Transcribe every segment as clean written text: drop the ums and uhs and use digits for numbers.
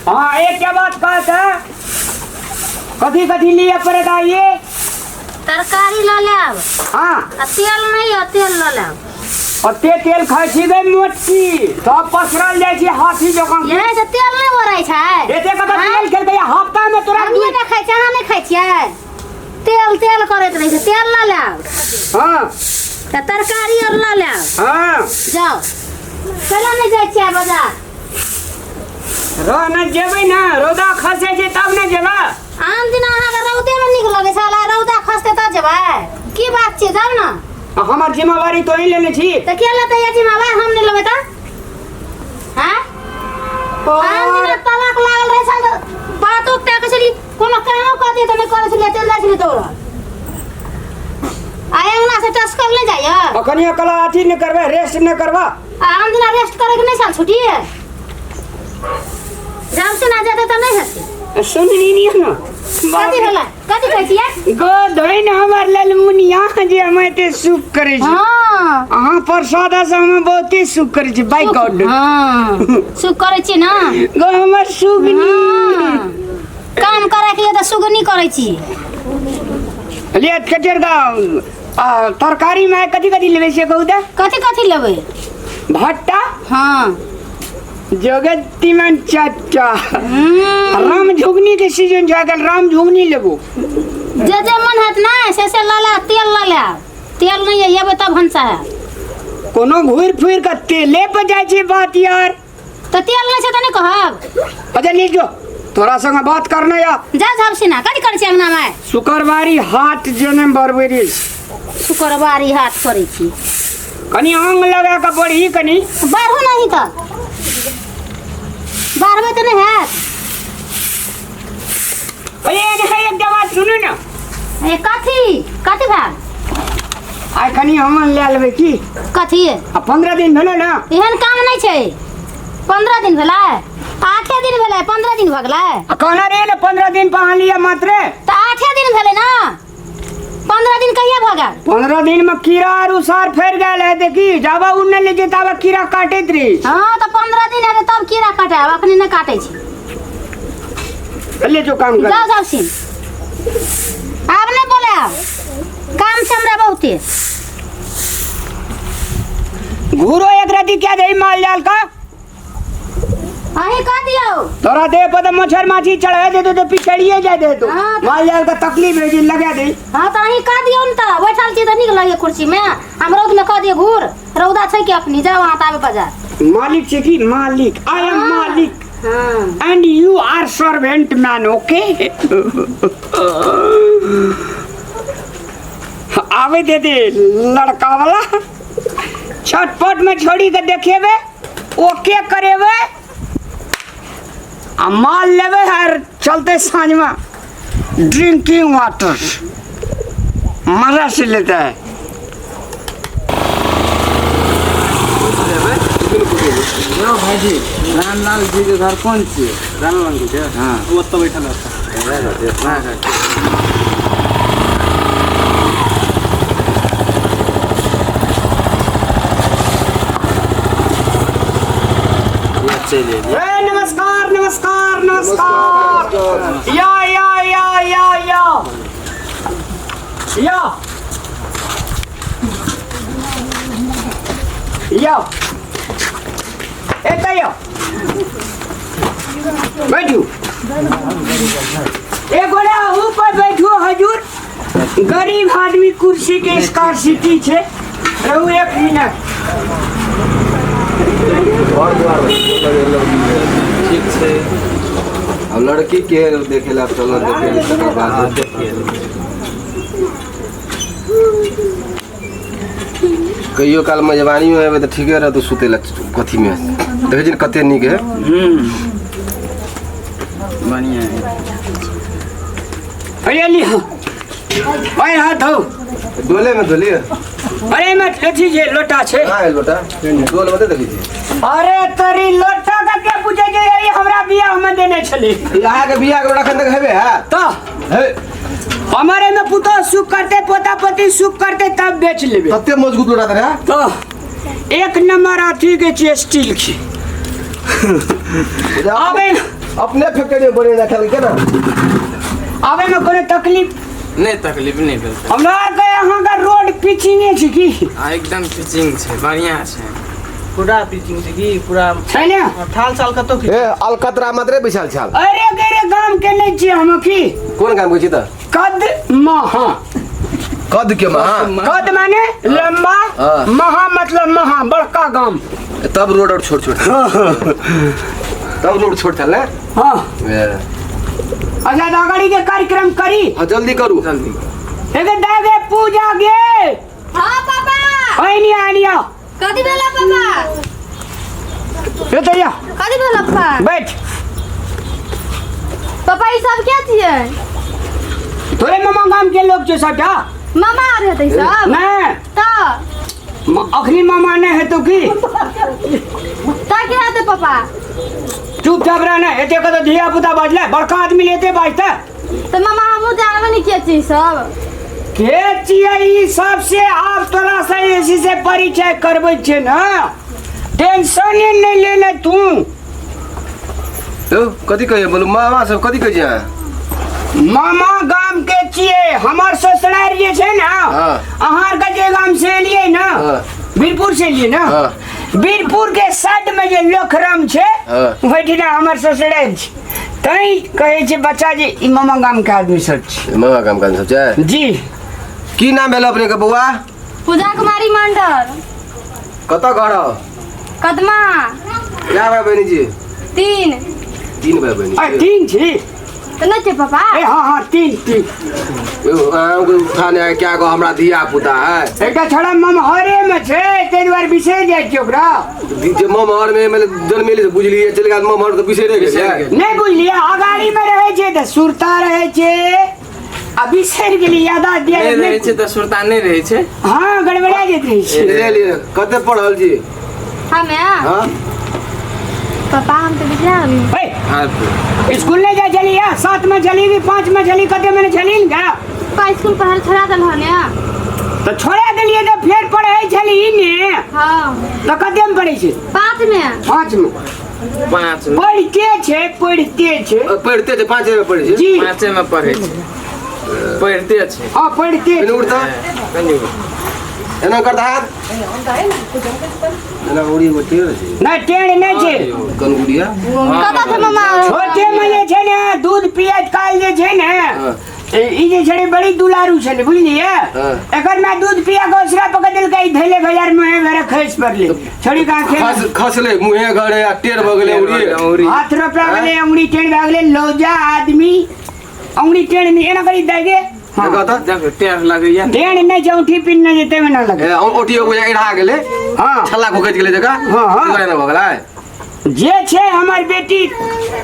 हाँ, एक क्या बात कहत है, कथी कथी लिए पड़त आइए? तरकारी लऽ लेब। हाँ। आ तेल नहीं हो, तेल लऽ लेब। ओते तेल खाइ छी गई मोटकी, सब पसरल जाइ छी हाथी जकाँ। ये से तेल नहीं ओरै छै। एते कतऽ हाँ? तेल खेलकै हफ्ता में तोरा? हमही नहि खाइ छियै, अहाँ नहि खाइ छियै? तेल तेल करैत रहै छै। तेल लऽ लेब। हाँ। तऽ तरकारी आर लऽ लेब। हाँ। जाउ, चलो, नहि जाइ छियै बाजार? रह न, जेबै ना, रौदा खसै छै तब ने जेबै। आन दिना अहाँके रौदेमे नीक लगै छल, आइ रौदा खसतै तब जेबै? की बात छियै? जाउ ने। आ हमर जिम्मेवारी तो ही लेने छी। तऽ के लेतै ये जिम्मेवार? हम नहि लेबै तऽ? आँय, आन दिना तलाक लागल रहै छल तऽ बातो टाकै छली, कोनो कामो कऽ दियै तऽ नहि करै छलियै, चलि जाइ छलियै दौड़ल। आइ अङ्गना से टसकल नहि जाइए। अखन कला अथी नहि करबै, रेस्ट नहि करबा? आ आन दिना रेस्ट करैके नहि छल छुट्टी? जब से ना जेतै तऽ नहि हेतै। सुननी नहीं ना। कथी भेलै? कथी कहै छियै? गो धइन हमर ललमुनिया जे हम एते सुख करै छी। हाँ। अहाँ प्रसाद से हम बहुते सुख करै छी, बाय गॉड। हाँ, सुख करै छी ना? गो हमर सुगनी। हाँ। काम करे के लिए तऽ सुगनी करै छी। लिए कटेर का तरकारी में कथी कथी लेबै से कहू तऽ। कथी कथी लेबै? भट्टा। हाँ। जगत तीमन चाचा। राम झुगनी के सीजन जा गेल, राम झुगनी लेबो। जे जे मन हेत ना से से लऽ लेब। तेल लऽ लेब, तेल नहि है, एबै तब भनसा है। कोनो घूर फिर के तेले पर जाइ छै बात यार। तऽ तेल नहि छै तऽ नहि कहब? अच्छा ले जो, तोरा संग बात करना या। जा झाब सिना, कथी करै छी अंगना में? शुक्रवारी हाट जेने बरबरी। शुक्रवारी हाट करै छी। कनी अंग लगा के बढ़ी कनी। बढ़ू नहीं तऽ बढ़बै तऽ नहि हैत। अरे नहीं, एक बात सुनू ना। ए कथी कथी भेल? आइ कनी हम ले लेबै की? कथी? आ 15 दिन भेलै ना। एहन काम नहि छै। 15 दिन भेलै? 8 दिन भेलै, 15 दिन भऽ गेलै? आ कहना रहे ने 15 दिन पर अहाँ लिअ मात्रे। तऽ 8 दिन भेलै ना, 15 दिन कहिया भऽ गेल? 15 दिन में कीड़ा आर उसार फेर गेल है, देखी जाबा उ नहि ले ताबा कीड़ा काटैत रही। हँ, तऽ 15 दिन हेतै तब कीड़ा काटै, आब अखनी नहि काटै छै। ले जो, काम कर। जाओ जाओ सिन, आब नहि बोलायब, काम छै हमरा बहुते। घूरो एक रति क्या दे माल जाल का। अहीं कह दियौ। तोरा दे पर तो मच्छर माछी चढ़ा दे तो पिछड़िए जा दे तो। हाँ। माल जाल का तकलीफ है जी, लगा दे। हाँ, तऽ अहीं कह दियौ ने, तऽ बैठल छी तऽ नीक लगैए कुर्सी में। हम रौद में कह दियौ घूर, रौदा छै कि अखनी? जाउ अहाँ तऽ आबे बाजार। मालिक छै की मालिक? I am मालिक। हाँ। And you are servant man, okay. आवे दे दे लड़का वाला, छटपट में छोड़ी के देखेबे, ओके करेबे आ माल लेबे और चलते साँझ में ड्रिंकिंग वाटर मजा से लेता है। यौ भाईजी, रामलाल जी के घर कोन छियै? रामलाल जी के? हाँ। ओ ओतऽ बैठल रहता। चलि एलियै। ए, नमस्कार नमस्कार नमस्कार, या या या या या या या, एतऽ यौ बैठू। एक गोटा अहू पर बैठू हजूर, गरीब आदमी कुर्सी के स्कॉर्सिटी छै। रहू एक मिनट। घर द्वार ठीक छै। अब लड़की के देखे ला चल, देखे तकर बाद। देखिए। कहियो काल मेजबानी में एबै तऽ ठीके रहतौ सुतै ला। कथी में देखै छी ने, कते नीक है। बढ़िया है। अरे ली, पैर हाथ धो। डोले में धोलिए। अरे मत अथी जे लोटा छै। कहाँ है लोटा? डोल में देखै छी। अरे तोरी लोटा का के पूछे जे ई हमरा बियाह में देने छली। ई अहाँके बियाह के लोटा एखन तक हेबे है? तो हे। हमारे में पुतोह सुख करते, पोता पोती सुख करते, तब बेच लेबे। कते मजबूत लोटा रहे। तो एक नंबर अथी के छियै, स्टील के। आबे अपने फैक्ट्री में बनेना खेल के ना। आबे में कोनो तकलीफ? नहि, तकलीफ नहि भेल। हमरा आरके अहाँके रोड पिचिंगे छै की? आ एकदम पिचिंग छै, बढ़िया छै। पूरा पिचिंग छै की पूरा। छै ने? थाल साल कतौ की। ए अलकतरा मात्रे बैसल छल। अरे गेरे गाम के नहि छियै हम की। कोन गाम के छी तऽ? कद महा। कद के महा? कद माने लंबा, हाँ। महा मतलब महा बड़का गाम। तब रोड और छोट छोट, तब रोड छोट छल ने। हाँ। ए, अच्छा, तऽ अगाड़ी के कार्यक्रम करी। हाँ, जल्दी करू। जल्दी। एगे दागे पूजा गे। हाँ पापा। आइनिया आइनिया। कथी भेला पापा? ये तो या। कथी भेला पापा? बैठ। पापा, ई सब क्या छियै? तोरे मामा गाम के लोग छै सबटा। मामा आर हेतै सब? नहीं। तऽ अखनी मामा नहीं हेतौ की? तऽ के हेतै पापा? चुपचाप रहना, एते कतौ धिया पुता बाजले, बड़का आदमी लेते बाजते। तऽ मामा हमहूँ जानबे नहि के छियै सब। के छियै ई सब से आब तोरा से एसी से परिचय करबै छियै ना, टेंशन नहीं लेने तू। यौ कथी कहिए बोलू, मामा सब कथी कहै छै अहाँ? मामा गाम के छियै, हमर ससुरार जे छै ना, हाँ। अहाँ के जे गाम से एलियै ना, हाँ। बीरपुर से एलियै ना, हाँ। बीरपुर के साइड में जे लोखराम छै, हाँ। ओहिठिना हमर ससुरार छै। तैं कहै छै बच्चा जे ई मामा गाम के आदमी सब छै। मामा गाम के आदमी सब छै? जी। की नाम भेल अपने के बौआ? पूजा कुमारी मंडल। कतऽ घर हो? कदमा। क्या भाई बहिनी जी? तीन। तीन भाई बहिनी। आ, तीन छी। तऽ नहि छै पापा? ए हाँ हाँ, तीन तीन। यौ, अहाँके उठाने है क्या गो हमरा धिया पुता है। एकटा छड़ा ममहरे में छै, ताहि दुआरे बिसरि जाइ छियै ओकरा। जे ममहर में मतलब जन्मेली से बुझलियै चलि गेल ममहर तऽ बिसरे गेलियै। नहि बुझलियै, अगाड़ी में रहै छै तऽ सुरता रहै छै, आ बिसरि गेलियै यादाश्त दिया। नहि रहै छै तऽ सुरता नहि रहै छै। हाँ, गड़बड़ा जाइत रहै छै। ले लिए कते पढ़ल छी? हमे? हाँ। पापा, हम तऽ बिसरा गेली। हे, हाँ। स्कूल नहीं जाए चली या 7 में चली भी 5 में चली, कते में चली ने का? पापा, स्कूल पढ़ल छोड़ा देल हन या। तो छोड़ा देलिए तो फिर पढ़े छली ने। हाँ। तो कते में पढ़े छै? 5 में। 5 में। 5 में। पढ़ते छै, पढ़ते छै। पढ़ते छै, 5 में पढ़े छै। जी। 5 में पढ़े छै, पढ़ते छै। हाँ, पढ़ते कनि छै। उठता। कनि। एना करता हाथ एना उड़ी उठी छै। नहीं, टेढ़ नहीं छै। कन गुड़िया। कतऽ छै मामा? छोटे में जे छै ने दूध पियत काल जे छै ने, हाँ। ई जे छै बड़ी दुलारू छलै, बुझलियै? हाँ। एकर माय दूध पिया के ओसरा पकड़ देलकै, ई धैले भजार मुँहे भरे खसि पड़लै। छोड़ी कहाँ खेल? खस खसले मुँहे घरे आ टेढ़ भऽ गेलै उड़ी। उड़ी। हाथ रोपला गेलै, अंगुरी टेढ़ भए गेलै। लौजा आदमी अंगुरी टेढ़ नहीं एना करी दै गे। हाँ। देखऽ तऽ। देखो टेढ़ लगैया। टेढ़ नहि छै, औंठी पिन्हने जेतै मे ना लगे। ए ओटी एगो एढ़ा गेलै। हाँ। छल्ला घोकैत गेलै जका। हाँ, हाँ। दुआरे ना भऽ गेलै। जे छै हमर बेटी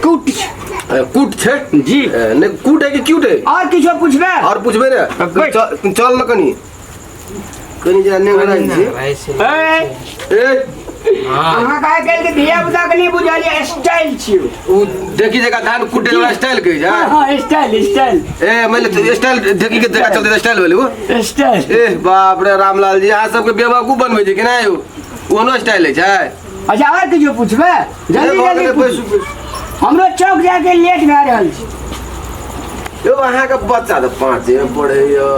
कुट छै। ए, कुट छै? जी। ए, नहि कुट है कि क्यूट है? और किछो पूछबै? और पूछबै ने। बैठ। चल चल न कनी कनी जरा ने बना छी। ए, ए हाँ। अहाँ आइ काल्हि के धिया पुता के नहि बुझल ये, स्टाइल छियै। उ देखी जका धान कुटे वाला स्टाइल कहै छै। हाँ हाँ, स्टाइल स्टाइल। ए मैले स्टाइल देखी के जगह चलते स्टाइल भेलै उ। स्टाइल। ए बाप रे रामलाल जी, अहाँ सबके बेवकूफ बनबै छै कि नहि? ओहनो स्टाइल होइ छै। अच्छा, और किछो पूछबै? जल्दी ए, भऽ जल्दी गेलै, पूछू। बैसू, बैसू। हमरो चौक जाके लेट भए रहल छै। यौ अहाँके बच्चा तऽ 5 में पढ़ैया,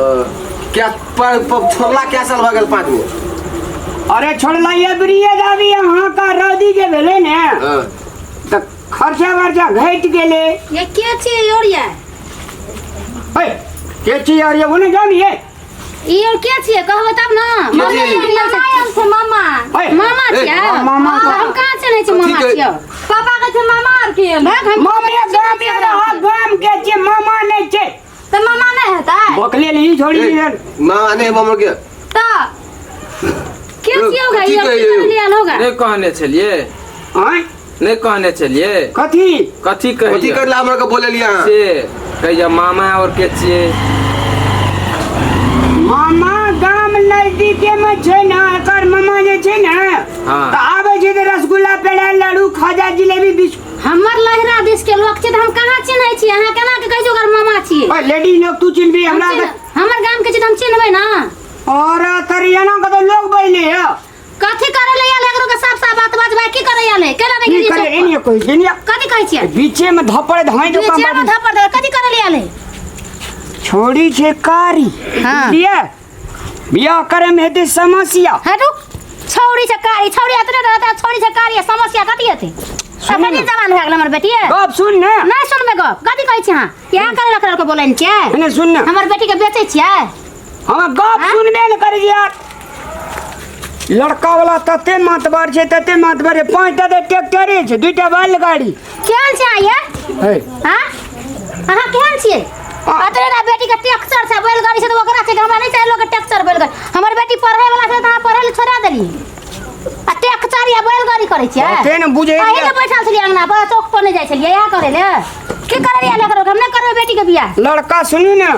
क्या छोड़ला क्या साल भऽ गेल 5 में? अरे छोड़ला ये ब्रिये दाबी अहाँ का रौदी जे भेलै ने, हाँ। तऽ खर्चा वर्चा घटि गेलै। ये के छियै और ये? हे, के छियै और ये ओने जानिए? ई और के छियै कहबै तब ना। के छियै? मामा आयल छै, मामा। हे, मामा हे, छियै? मामा हाँ, हम कहाँ चिन्है छियै कथी मामा के- छियै? पापा कहै छै मामा आर के भाग, हम मामे गाम के रह, गाम के छियै, मामा नहि छै। तऽ मामा नहि हेतै? बकले ली छोड़ी ए, दिहन। मामा नहि मामा के। तऽ के छियै होगा? कथी ई और कहै की यौ? करऽ आयल होगा? नहि कहने छलियै? आँय? नहि कहने छलियै? कथी? कथी कथी कहलियै? करला हमरा के बोलेलियै अहाँ? से कहिया मामा और के छियै? मामा गाम नजदीके में छै ने, एकर मामा जे छै ने, हाँ। तऽ आबै छै तऽ रसगुल्ला पेड़ा लड्डू खाजा जिलेबी बिस्कुट। हमर लहरा देश के लोक छै तऽ हम कहाँ चिन्है छियै? अहाँ केना के कहै छियै ओकर मामा छियै? ओए लेडीज लोग, तू चिन्हबी हम हमरा? हमर गाम के छै तऽ हम चिन्हबै ना। और तरियाना के तो लोग बैले है। कथी करे ले आयल एकरो के साफ साफ बात बाजबै की करे आयल है केना नहीं की गेलियै करे चौक पर? एनिया कहै छी एनिया कथी कहै छियै बीचे में धपड़ धाई जो काम बीचे में धपड़ देबै कथी करे ले आयल है छोड़ी छै कारी हाँ। बुझलियै बियाह करे में हेतै समस्या हटू छौड़ी छै कारी छौड़ी अतने रहता छौड़ी छै कारी आ समस्या कथी हेतै सुन अखनी ने। जवान भए गेल हमर बेटी गप सुन ने नहीं सुनबै गप कथी कहै छी अहाँ इएह करे लख के बोलै छियै एने सुन ने हमर बेटी के बेचै छियै हमरा गप हाँ? सुनबे ने करै छी यार लड़का वाला तते मातबर छै तते मातबर छै 5टा तऽ ट्रैक्टरे छै 2टा बैलगाड़ी केहन छै अहाँ ये है हाँ अहाँ केहन छियै अतरे ना बेटी के ट्रैक्टर छै बैलगाड़ी छै तऽ ओकरा छै कि हमरा नहि चाही लोग के ट्रैक्टर बैलगाड़ी हमर बेटी पढ़े वाला छै तऽ अहाँ पढ़े लए छोड़ा देलियै आ ट्रैक्टर या बैलगाड़ी करै छियै ओते ने बुझै अहीं ने बैठल छलियै अंगना पर चौक पर नहि जाइ छलियै इएह करै लए की करै रहियै लए करो हम नहि करबै बेटी के बियाह लड़का सुनू ने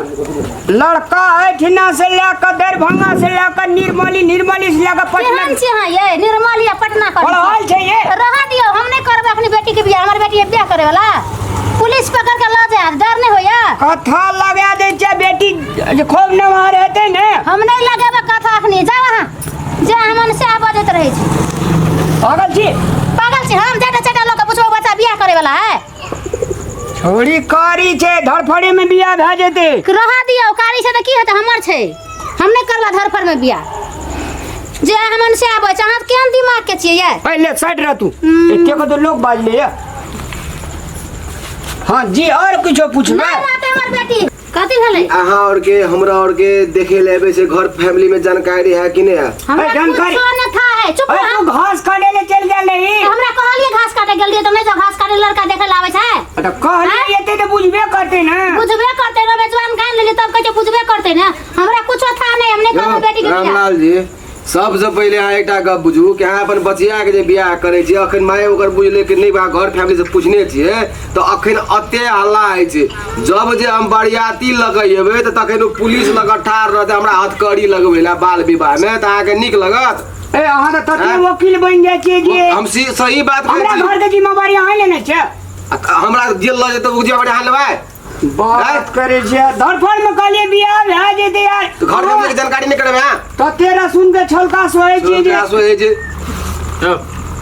लड़का एहिठिना से लए कऽ दरभंगा से लए कऽ निर्मली निर्मली से लए कऽ पटना केहन छी अहाँ ये निर्मल या पटना करै छी? पढ़ल छै ये रह दियौ हम नहि करबै अपनी बेटी के बियाह हमर बेटी के बियाह करे वाला पुलिस पकड़ के लऽ जायत डर नहि होइया कथा लगा दै छै बेटी जे खूब नमहर हेतै ने हम नहि लगेबै कथा अखनी जाउ अहाँ जे हमन सएह बजैत रहै छी पागल छी पागल छी हम जाटा चाटा लोग के पुछबै बच्चा बियाह करे वाला है छोड़ी कारी छै धड़फड़ी में बियाह भए जेतै रह दियौ कारी छै तऽ की हेतै हमर छै हम नहि करबै धरफड़ में बियाह जे हमन से आबै छै अहाँ केहन दिमाग के छियै ये पहले साइड रह तू एते को तो लोग बाज ले हाँ जी और कुछो पूछबै नहि रहतै हमर बेटी कथी भेलै अहाँ और के हमरा और के देखे ले एबे से घर फैमिली में जानकारी है कि नहीं है हमरा जानकारी- कुछो नहि था है चुप अरे रह तू घास काटे ले चल गेल रही हमरा कहलिए घास काटे गेल रहियै तऽ नहि जाउ घास काटे लड़का देखे लए आबै छै तो कहली एते तो बुझबे करते ना बुझबे करते रहे जवान गान लेली तब कहै छै बुझबे करते ने हमरा कुछो था नहीं हम नहि करबै बेटी के बियाह रामलाल जी सबसँ पहिले अहाँ एकटा गप बुझू कि अहाँ अपन बचियाके जे बियाह करै छियै अखन माय ओकर बुझलै कि नहि बा घर फैमिली से पूछने छियै तऽ अखन एते हल्ला होइ छै जब जे हम बरियाती लऽ कऽ एबै तऽ तखन ओ पुलिस लऽ कऽ ठाढ़ रहतै हमरा हथकड़ी लगबै लए बाल विवाहमे तऽ अहाँके नीक लगत ए अहाँ तऽ तते आँय? वकील बनि जाइ छियै जे हम सही बात कहै हमरा छी घर के जिम्मेवारी अहाँ लेने छै आ हमरा जेल लऽ जेतै ओ जिम्मेवारी अहाँ लेबै बात करे छियै धरफड़ में कहलियै बियाह भए जेतै यार तऽ घर फैमिली के जानकारी नहि करबै अहाँ तते रसुन के छलका सोहै छियै जे सोहै छै यौ,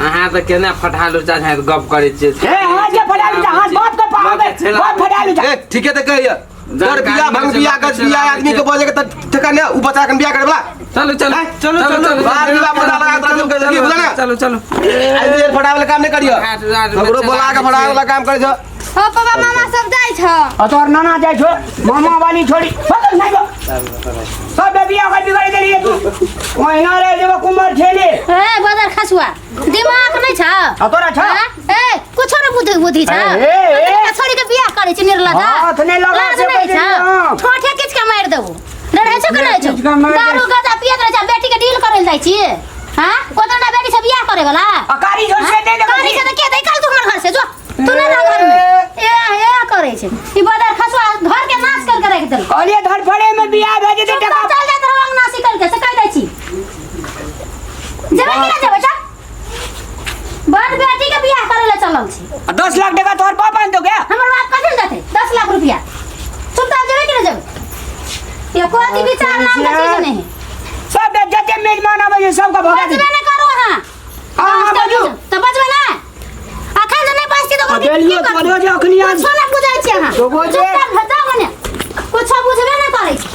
अहाँ तऽ केना फटा लुचा झाँकि गप करै छियै हे अहाँ जे फटा लुचा हाथ बाप के पावे बाप फटा लुचा ए ठीके तऽ कहैया तोर बियाह भंग बियाह गज बियाह आदमी के बजे के तऽ ठेका ने उ बच्चा के बियाह करे वाला चलू चलू चलो, चलो, बाल विवाह पता लगा तोरा के की बुझल ना चलो चलो आई जे फटावे वाला काम नहीं करियो ककरो बोला के फटावे वाला काम करै छ हो पापा मामा सब जाइ छ आ तोहर नाना जाइ छो मामा वाली छोड़ी भागल नहीं गो सब बियाह कर बिगाड़ देलिए तू ओहिना रह जेबो कुमर छेले ए बदर खसुआ दिमाग नहीं छ आ तोरा छ हाँ? ए कुछो न बुद्धि बुद्धि छ ए, ए, ए। छोड़ी के बियाह करै छै निर्लज हाथ नहि लगा लाज सकै नहीं छ छी, ठोठे किच के मारि देबो डरै छौ कि नहीं छौ किच के मारि दारू देब। गजा पियत रहै छ बेटी के डील करै जाइ छी हां कोतना ना बेटी से बियाह करे वाला आ कारी झोर से दे कारी से त के दे कल तू हमर घर से जो तू ना रह घर में ए ए करै छै ई बदर खसुआ घर के नाश कर के राखि देलक कहलिए धड़फड़े में बियाह भए जेतै चुप टका चल जात रहो अंगना से कर के से कह दै छी जेबै कि ना जेबै चल बड़ बेटी के बियाह करे ले चलल छी आ 10 लाख टका तोहर बाप आनि दो क्या हमर बाप कथी ले देतै 10 लाख रुपया चुप चल जेबै कि ना जेबै ये कोई विचार नाम के चीज नहीं है सब जते मेजमान आबै छै सबके भगा दे बजबे नहि करू अहाँ अहाँ बजू तऽ बजबै नहि अखन जे नहि बजती तऽ ओकर की बजलियो करतै? तोरो जे अखनी आज कुछो नहि बुझै छी अहाँ तो बजे। चुपचाप जाउ मने कुछो बुझबे नहि करै छी